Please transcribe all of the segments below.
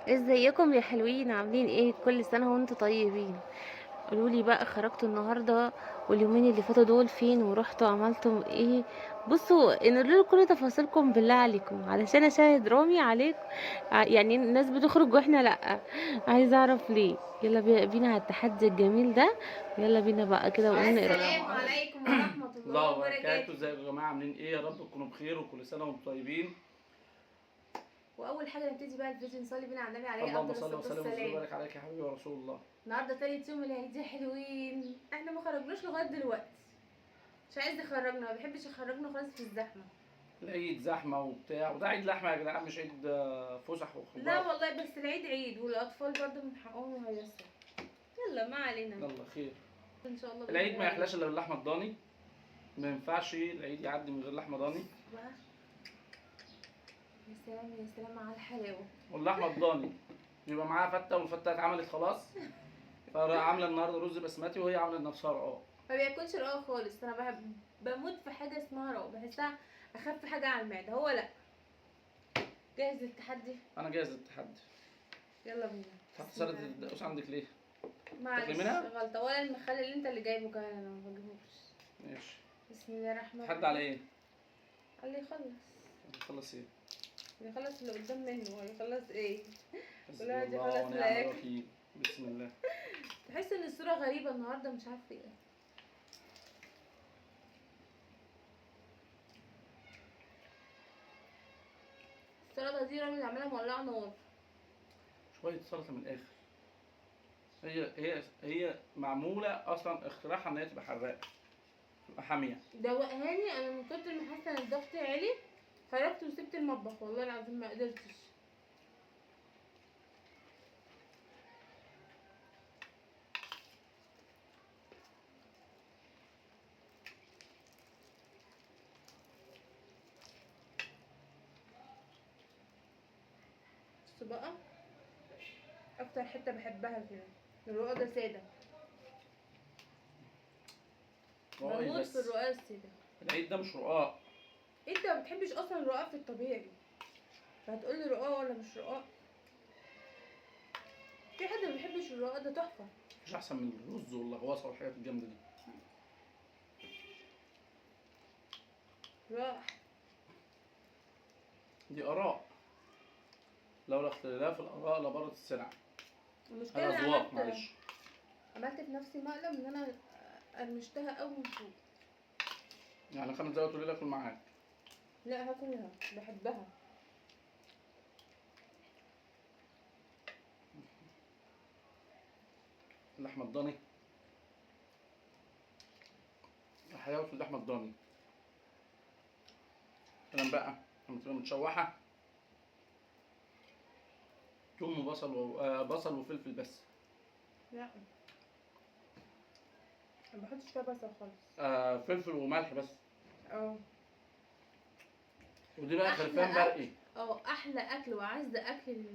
ازيكم يا حلوين؟ عاملين ايه؟ كل سنة وانتم طيبين. قولوا لي بقى، خرجتوا النهارده واليومين اللي فاتوا دول فين ورحتوا عملتوا ايه؟ بصوا انقلوا لي كل تفاصيلكم بالله عليكم، علشان اشاهد رامي عليك. يعني الناس بتخرج واحنا لا، عايزه اعرف ليه. يلا بينا على التحدي الجميل ده، يلا بينا بقى كده وقلنا ايه. السلام عليكم ورحمة الله وبركاته. ازيكم يا جماعة، عاملين ايه؟ يا رب تكونوا بخير وكل سنة وانتم طيبين. واول حاجة نبتدي بقى الفيديو نصلي بينا على النبي عليه اللهم افضل صل الصلاة وسلم والسلام. وبارك عليك يا حبيبي يا رسول الله. النهارده تالت يوم العيد يا حلوين، احنا ما خرجناش لغاية دلوقتي. مش عايز يخرجنا، ما بيحبش يخرجنا خالص في الزحمة. العيد زحمة وبتاع، وده عيد لحمه يا جدعان، مش عيد فسح وخروجات. لا والله، بس العيد عيد والاطفال برضه من حقهم يهيصوا. يلا ما علينا، يلا خير ان شاء الله. العيد ما يحلاش الا باللحمه الضاني، ما ينفعش العيد يعدي من غير لحمه ضاني. يا سلام يا سلام على الحلاوة. واللحمة الضاني يبقى معاها فته، والفته اتعملت خلاص. فعامله النهارده رز بسمتي، وهي عامله نفسها رقاق. ما بياكلش رقاق خالص. انا بحب، بموت في حاجة اسمها رقاق، بحسها اخف حاجة على المعدة. هو لا. جاهز للتحدي؟ انا جاهز للتحدي، يلا بينا. تحت سلطة الدقوس عندك ليه؟ معلش غلطه، ولا المخلل اللي انت اللي جايبه كمان انا ما بجيبوش. ماشي. بسم الله الرحمن الرحيم. تحدي على ايه؟ على اللي يخلص. يخلص ايه؟ اللي يخلص اللي قدام منه، هيخلص ايه؟ كل واحد يخلص الاكل. بسم الله. تحس ان الصورة غريبة النهارده، مش عارفه ايه. السلطة دي رامي عماله مولعه نار. شوية سلطة من الاخر. هي هي معمولة اصلا، اختراعها ان هي تبقى حراقه، تبقى حامية. دوقهاني انا من كتر ما حاسه ان الضغط عالي، خرجت وسبت المطبخ والله العظيم ما قدرتش. بص بقى، اكتر حتة بحبها كده الرقاق ده ساده. بموت في الرقاق السادة. العيد ده مش رقاق. انت ما بتحبش اصلا الرقاق في الطبيعي، فهتقولي رقاق ولا مش رقاق؟ في حد ما بيحبش الرقاق ده؟ تحفة. مش احسن من الرز واللغوصه والحاجات الجامدة دي. رقاق دي اراء، لولا اختلاف الاراء لبارت السلع. المشكلة انا اذواق. معلش عملت في نفسي مقلب ان انا قرمشتها قوي من فوق. يعني 5 دقايق تقولي لي اكل معاك؟ لا هاكلها، بحبها. اللحمة الضاني، حلاوة اللحمة الضاني. كلام بقى لما تبقى متشوحه، توم وبصل بصل وفلفل بس. لا ما بحطش فيها بصل خالص. فلفل وملح بس. ودي بقى خرفان برقي. احلى اكل وعز اكل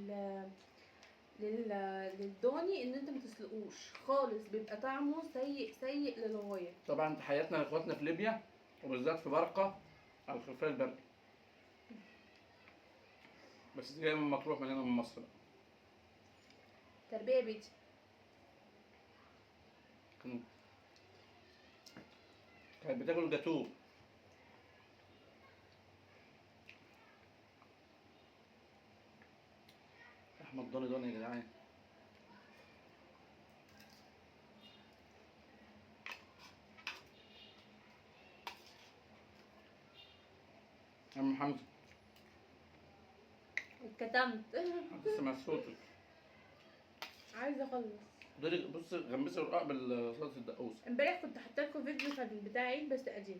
للضاني ان انت ما تسلقوش خالص، بيبقى طعمه سيء سيء للغاية. طبعا تحياتنا لاخواتنا في ليبيا، وبالذات في برقه، على الخرفان البرقي. بس دي جاية من مطروح، من هنا من مصر بقى. تربيه بيتي. كانت بتاكل جاتوه. لحمة الضاني ضاني يا جدعان. عم حمزة اتكتمت. لسه صوتك. عايزه اخلص. بص غمسي الرقاق بالسلطة الدقوس. امبارح كنت حاطه لكم فيديو كان بتاع عيد بس قديم،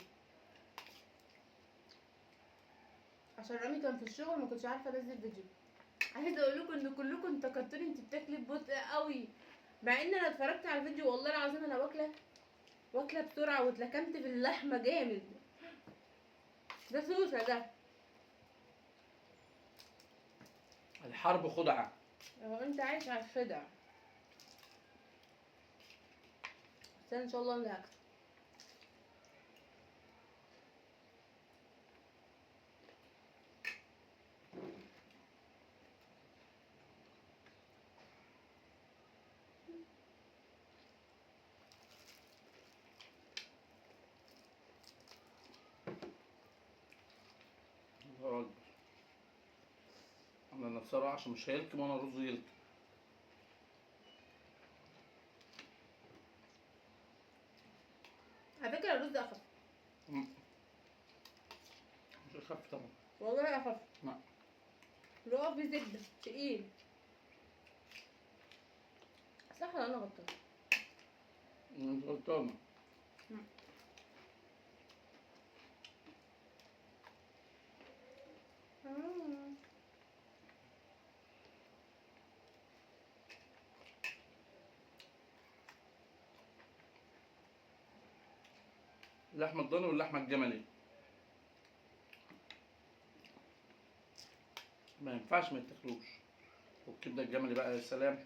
عشان رامي كان في الشغل ما كنتش عارفه انزل فيديو. عايزه اقول لكم ان كلكم انتقدتوني انت بتاكلي ببطء قوي، مع ان انا اتفرجت على الفيديو والله العظيم انا واكله بسرعة واتلكمت في اللحمة جامد. ده سوسة ده. الحرب خدعه. هو انت عايش على الخدع. بس انا ان شاء الله اللي هكسب. نفسها رقاق عشان مش هيلكم وانا الرز يلكم. على فكرة الرز اخف. مش اخف طبعا. والله اخف. لا الرقاق فيه زبدة تقيل. صح ولا انا غلطانة؟ انت غلطانة. اللحمة الضاني واللحمة الجملي ما ينفعش ما يتاكلوش. والكبدة الجملي بقى يا سلام.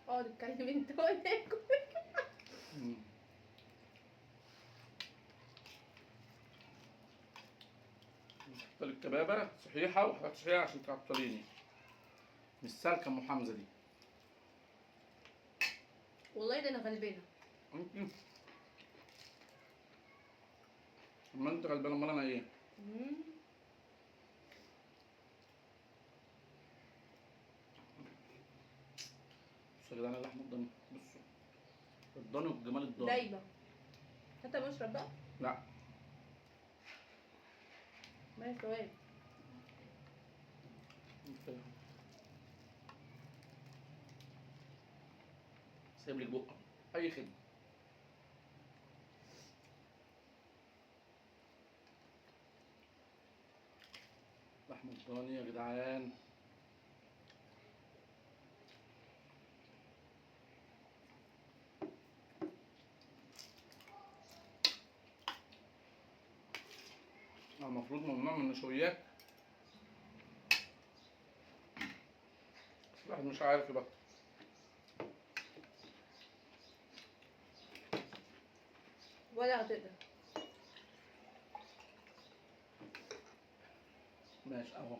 اقعد اتكلم انت وانا اكل. حط لك كبابه صحيحه وحاجات صحيحه عشان تعطليني. مش سالكة ام حمزة دي والله، ده انا غلبانه. انت اما انت غلبانه امال انا ايه؟ بصوا يا جدعان اللحمة الضاني، بصوا الضاني والجمال الضاني دايبه. حتى بشرب بقى؟ لا ما هي سايب لك بقك اي خدمة. لحمه الضاني يا جدعان. المفروض ممنوع من النشويات، بس الواحد مش عارف يبطل. ولا هتقدر. ماشي اهو.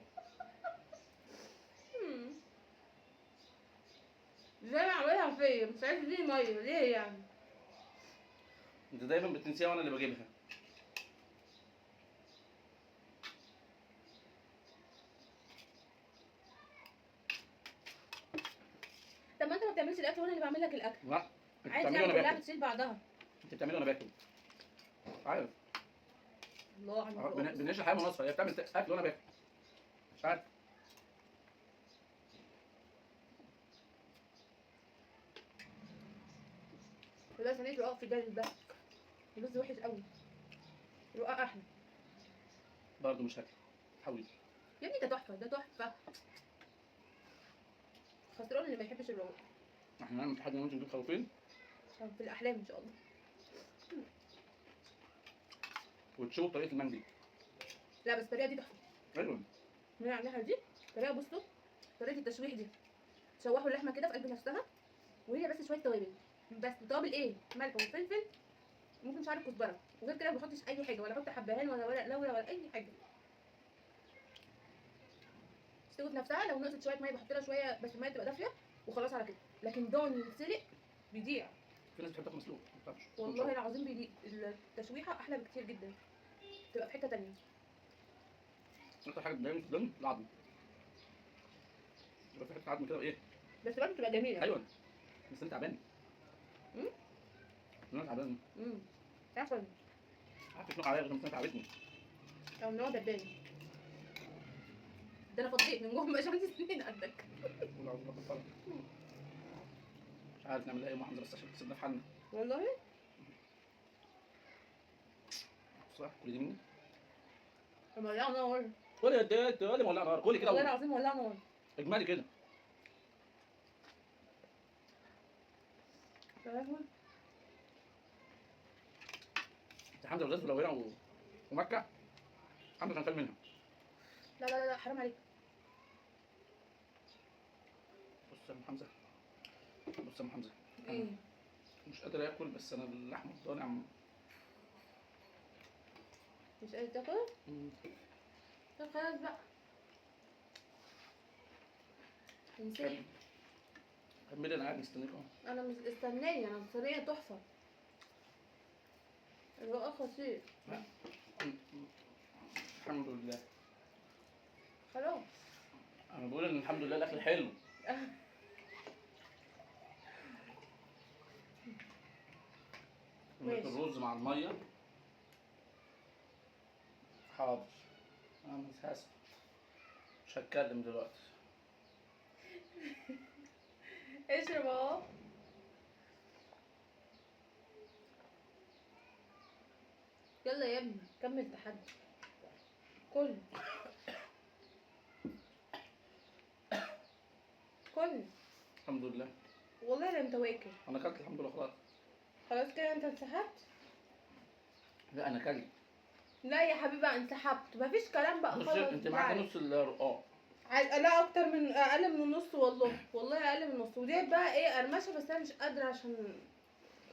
زي ما عملها فيا، مش عارف ليه مية ليه يعني. انت دايما بتنسيها وانا اللي بجيبها. طب ما انت ما بتعملش الاكل وانا اللي بعمل لك الاكل. لا انت عادي بتعملي يعني، وانا كلها باكل. بتشيل بعضها. انت بتعملي وانا باكل. عارف الله على الرقاق. بنعيش الحياة مناصفه، هي بتعمل اكل وانا باكل. مش عارف. والله صينية رقاق في الجلد ده الرز وحش قوي. رقاق احلى برضه مش هاكل. حاولي يا ابني، ده تحفة، ده تحفة. خسران اللي ما يحبش الرقاق. احنا نعمل تحدي ممكن نجيب خروفين في الاحلام ان شاء الله. وتشوف طريقه المندي. لا بس الطريقة دي تحفة. ايوه اللي عاملاها دي طريقه، بصوا طريقه التشويح دي، تشوحوا اللحمة كده في قلب نفسها، وهي بس شوية توابل بس. توابل ايه؟ ملح وفلفل، ممكن شعر كزبره، وغير كده ما بحطش اي حاجة، ولا احط حبهان ولا ورق لورا ولا اي حاجة. تستوي في نفسها. لو نقصت شوية مية بحط لها شوية بس، المية تبقى دافيه وخلاص على كده. لكن ضاني يتسلق بيضيع. في ناس بتحب تاكل مسلوق ما بتعرفش. والله العظيم بيضيع. التشويحه احلى بكتير جدا، تبقى في حتة تانية. اكتر حاجة بتضايقني في الضاني العظم. يبقى في حتة عظم كده وايه. بس برضه بتبقى جميلة. ايوه بس انت تعبان. انا تعبان. عارفه عارف تخنق عليا غير ما انت تعبتني. او ان هو دبان. ده انا فضيت من جوه، مبقاش عندي سنين قدك. والله العظيم بطلع. مش عارف نعمل ايه يا ام حمزة بس عشان تسيبنا في حالنا. والله صح كل دي مني. مولعه نار. كل يا تيت ولا مولعه نار، كلي كده والله العظيم مولعه نار. اجمالي كده. يا لهوي. انت حمزة وزاز لو هنا ومكة حمزة كان خد منها. لا لا لا حرام عليك. بص يا ام حمزة، بص يا ام حمزة، ايه؟ مش قادر اكل، بس انا اللحمة الضاني عم مش قادر تاكل؟ طب خلاص بقى انساه. كملي انا قاعد مستنيك اهو. انا مش استناني، انا الصينية تحفة. الرقاق خطير. الحمد لله. خلاص انا بقول ان الحمد لله الاكل حلو. ماشي. الرز مع المية. حاضر انا مش هسكت، مش هتكلم دلوقتي. اشرب اهو. يلا يا ابني كمل تحدي. كل كل. الحمد لله. والله لا انت واكل. انا اكلت الحمد لله خلاص. خلاص كده انت انسحبت؟ لا انا اكلت. لا يا حبيبي انسحبت، مفيش كلام بقى خلاص. انت معاك نص الرقاق. لا اكتر من، اقل من النص والله، والله اقل من النص. وديت بقى ايه قرمشه، بس انا مش قادرة عشان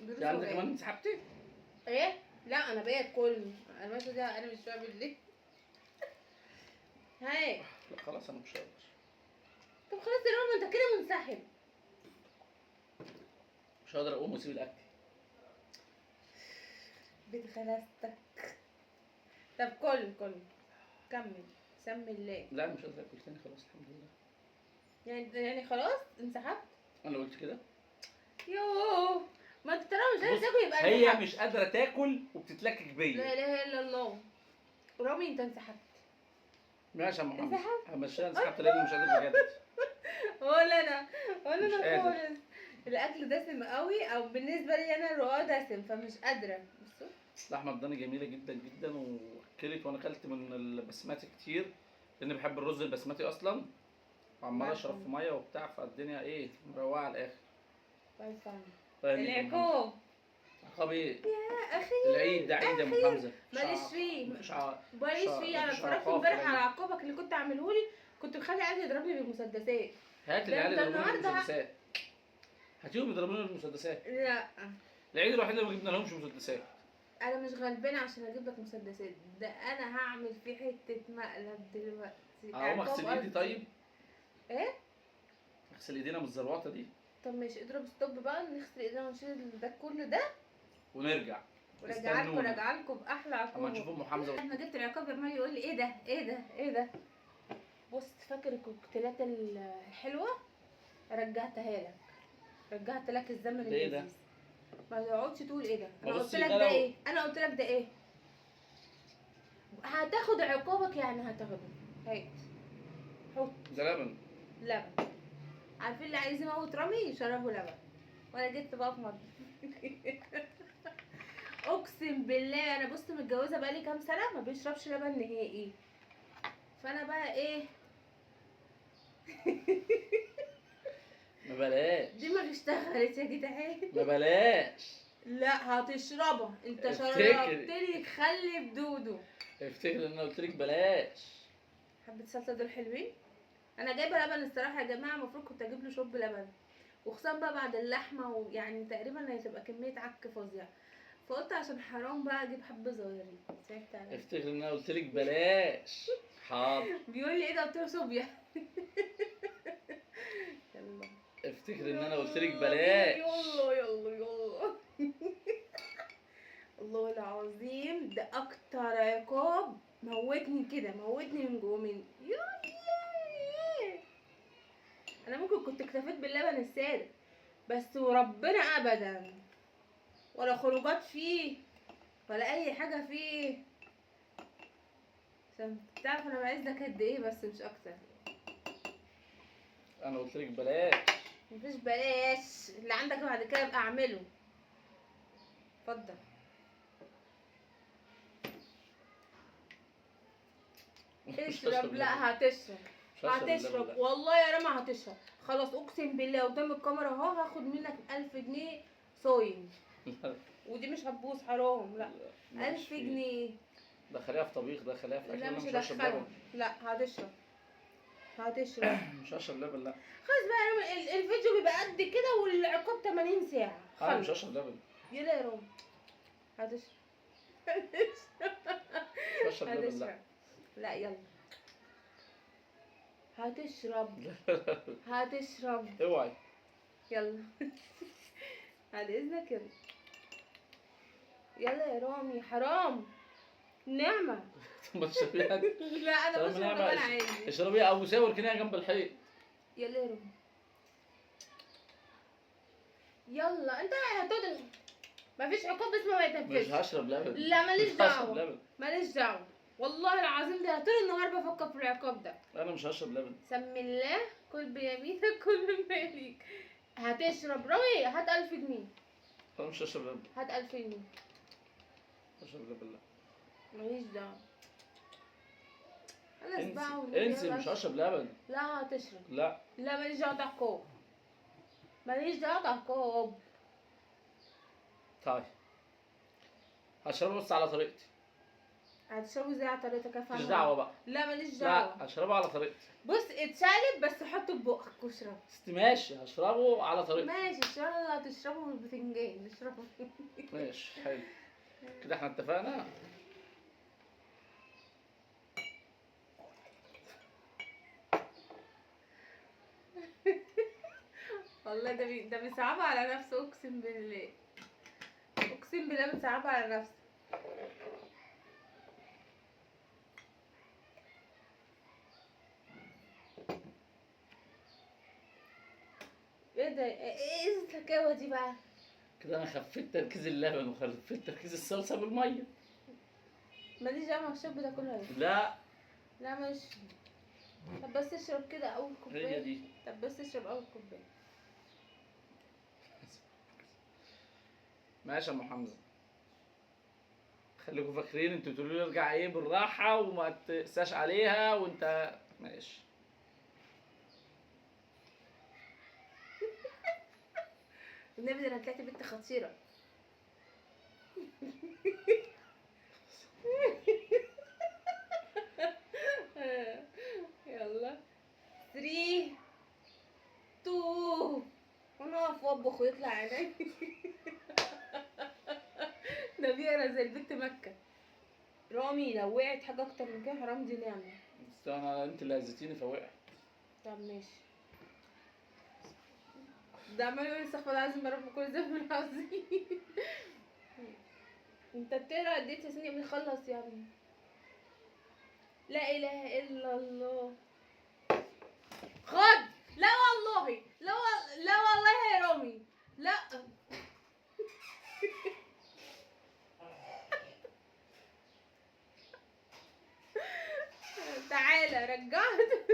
انت عندك كمان انسحبتي؟ ايه؟ لا انا باكل القرمشه دي، انا مش فاهم ليه. هاي لا خلاص انا مش قادر. طب خلاص يا رامي انت كده منسحب. مش هقدر اقوم واسيب الاكل. بتغلستك. طب كل كل كمل، سمي الله. لا مش قادر اكل تاني خلاص الحمد لله. يعني خلاص انسحبت؟ انا قلت كده. يوه ما انت ترى مش قادرة تاكل يبقى هي مش قادرة تاكل وبتتلكك بيا. لا اله الا الله. رامي انت انسحبت. ماشي يا محمد همشيها. انسحبت لان مش قادر بجد. ولا انا ولا انا خالص. الاكل دسم قوي، او بالنسبة لي انا الرقاق دسم فمش قادرة. بصوا اللحمة الضاني جميلة جدا جدا واكلت، وانا اكلت من البسماتي كتير لان بحب الرز البسماتي اصلا، وعمال اشرب في مية وبتاع، فالدنيا ايه مروقه على الاخر. طيب العقاب. عقاب ايه؟ يا اخي العيد ده عيد يا ام حمزة. ماليش فيه، ماليش فيه. انا اتفرجت امبارح على عقابك اللي كنت عامله لي، كنت مخلي عيالي يضربني بالمسدسات. هات العيال يضربوني بالمسدسات. هاتيهم يضربوني بالمسدسات. لا العيد الوحيد اللي ما جبنا لهمش مسدسات. انا مش غلبانه عشان اجيب لك مسدسات، ده انا هعمل فيه حتة مقلب دلوقتي. اقوم اغسل ايدي طيب؟ ايه؟ اغسل ايدينا من الزروطه دي. طب ماشي اضرب stop بقى، نغسل ايدينا ونشيل ده كله ده ونرجع. ورجع لكم باحلى عقاب. اما نشوف ام حمزة. انا جبت العقاب عمال يقول لي ايه ده ايه ده ايه ده. بص فاكر الكوكتيلات الحلوة؟ رجعتها لك، رجعت لك الزمن اللي ايه ده. ما تقعدش تقول ايه ده. انا قلت لك ده ايه؟ انا قلت لك ده ايه؟ هتاخد عقابك يعني هتاخده. هات حط ده لبن. لبن. عارفين اللي عايز يموت رامي يشربوا لبن، وانا جيت بقى في مطبخ. اقسم بالله انا بص متجوزة بقالي كام سنة ما بيشربش لبن نهائي، فانا بقى ايه ما بلاش. دماغي اشتغلت يا جدعان. ما بلاش. لا هتشربها انت، شربتني خلي بدودو. افتكر ان انا قلت لك بلاش. حبه سلطة دول حلوين. انا جايبه لبن الصراحة يا جماعة، المفروض كنت اجيب له شوب لبن، وخصوصا بقى بعد اللحمة، ويعني تقريبا هتبقى كمية عك فظيعة، فقلت عشان حرام بقى اجيب حبه صغيرين. تعبت عليا. افتكر ان انا قلت لك بلاش. حاضر. بيقول لي ايه ده؟ قلت له صوبيا. يلا افتكر ان انا قلت لك بلاش. يلا يلا يلا. الله العظيم ده اكتر عقاب موتني كده، موتني من جوه من يا يا. انا ممكن كنت اكتفيت باللبن السادة بس، وربنا ابدا ولا خروجات فيه ولا اي حاجة فيه. عشان تعرف انا بعزك قد ايه، بس مش اكتر. انا قلت لك بلاش. مفيش بلاش، اللي عندك بعد كده ابقى اعمله. اتفضل. اشرب. لا هتشرب، هتشرب والله يا رامي هتشرب. خلاص اقسم بالله قدام الكاميرا اهو هاخد منك 1000 جنيه صايم. ودي مش هتبوظ حرام. لا 1000 جنيه. دخليها في طبيخ، دخليها في اكل. لا مش هدخلها. لا هتشرب، هتشرب. مش هشرب لبن. لا خلاص بقى يا رامي، الفيديو بيبقى قد كده والعقاب 80 ساعة. انا مش هشرب لبن. يلا يا رامي هتشرب. مش هشرب لبن. لا لا يلا هتشرب. هتشرب. اوعي. يلا على اذنك. يلا يلا يا رامي حرام نعمه. طب ما تشربيها. لا انا طب بشرب نعمة، لبن عادي. اشربيها او ساور كده جنب الحيط. يلا يا رامي يلا. انت هتقعد مفيش عقاب اسمه ما مش يتنفذش. هشرب لبن. لا ماليش مش هشرب دعوه لبن. ماليش دعوه والله العظيم، ده طول النهار بفكر في العقاب ده. انا مش هشرب لبن. سمي الله، كل بيمينك كل بمالك. هتشرب رامي هات 1000 جنيه. انا مش هشرب لبن. هات 1000 جنيه. مش هشرب لبن. لا ماليش دعوه. انا سبعة انسي انسي، مش هشرب لبن. لا هتشرب. لا لا ماليش دعوه، ده عقاب. ماليش دعوه، ده عقاب. طيب هشربه بس على طريقتي. هتشربه ازاي على طريقتك؟ افهم. ماليش دعوه بقى. لا ماليش دعوه. لا هشربه على طريقتي. بص اتشقلب بس حطه في بقك واشربه. بس ماشي هشربه على طريقتي. ماشي ان شاء الله هتشربه من البتنجان. اشربه. ماشي حلو كده، احنا اتفقنا. والله ده بيصعبها على نفسه، اقسم بالله. اقسم بالله بيصعبها على نفسه. ايه ده؟ ايه الحكاوه دي بقى؟ كده انا خفيت تركيز اللبن وخفيت تركيز الصلصه بالمية. ماليش دعوه الشرب ده كله. لا لا مش. طب بس اشرب كده اول كوباية. هي دي. طب بس اشرب اول كوباية. ماشي يا ام حمزة، خليكم فاكرين انتوا بتقولوا لي ارجع ايه بالراحة وما تقساش عليها وانت ماشي. النبي ده انا طلعت بنت خطيرة. يلا 3 2 وانا اقف واطبخ ويطلع عيني. ده بيقرا زي البنت مكة. رامي لو وقعت حاجة اكتر من كده حرام دي نعمه. بس انا انت اللي هزيتيني فوقعت. طب ماشي. ده عمال يقول استغفر الله العظيم يا رب كل ذنب عظيم. انت بتقرا قد ايه يا سيدي؟ يا خلص يا ابني. لا اله الا الله. خد. لا والله، لا لا والله يا رامي، لا. تعالى رجعت.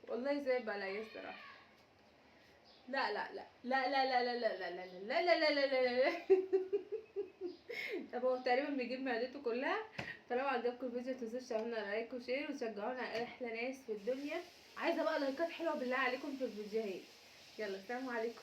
والله صعب عليا الصراحة. لا لا لا لا لا لا لا لا لا لا لا لا لا لا لا. طب هو تقريبا بيجيب معدته كلها. طالما عجبكم الفيديو متنسوش تعملوا like و share وتشجعونا على احلى ناس في الدنيا. عايزه بقى لايكات حلوة بالله عليكم في الفيديوهات. يلا سلام عليكم.